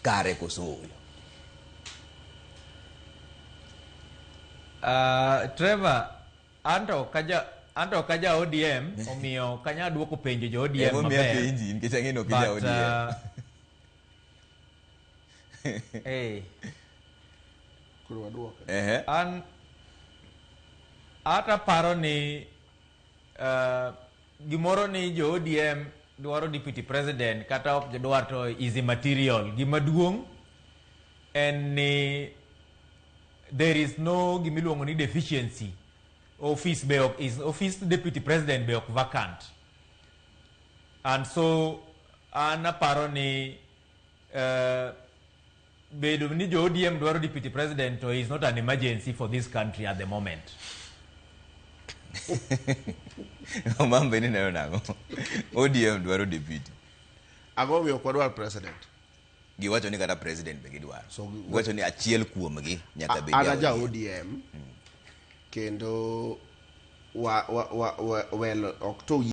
Kare koso ooyo? Trevor, anto kaja anto kaja ODM omiyo kanya duoko penjo jo ODM Emomiyo maber. apenji nikech ang'e ni ok ija But, ODM. Koro waduoke. Ehe. An ata paro ni gimoro ni jo ODM dwaro deputy president kata ok gidwar to is immaterial. Gima duong' en ni there is no gimiluongo ni deficiency. Office be ok is office deputy president be ok vacant. And so an aparo ni bedo ni jo ODM dwaro deputy president to is not an emergency for this country at the moment. Omambe ni neno nang'o? ODM dwaro deputy. Ang'o momiyo ok wadwar president? Giwacho ni kata president be gidwaro. So Giwacho ni achiel kuomgi nyaka bed An ja aja ODM. ODM kendo wa, wa, wa, wa, well ok to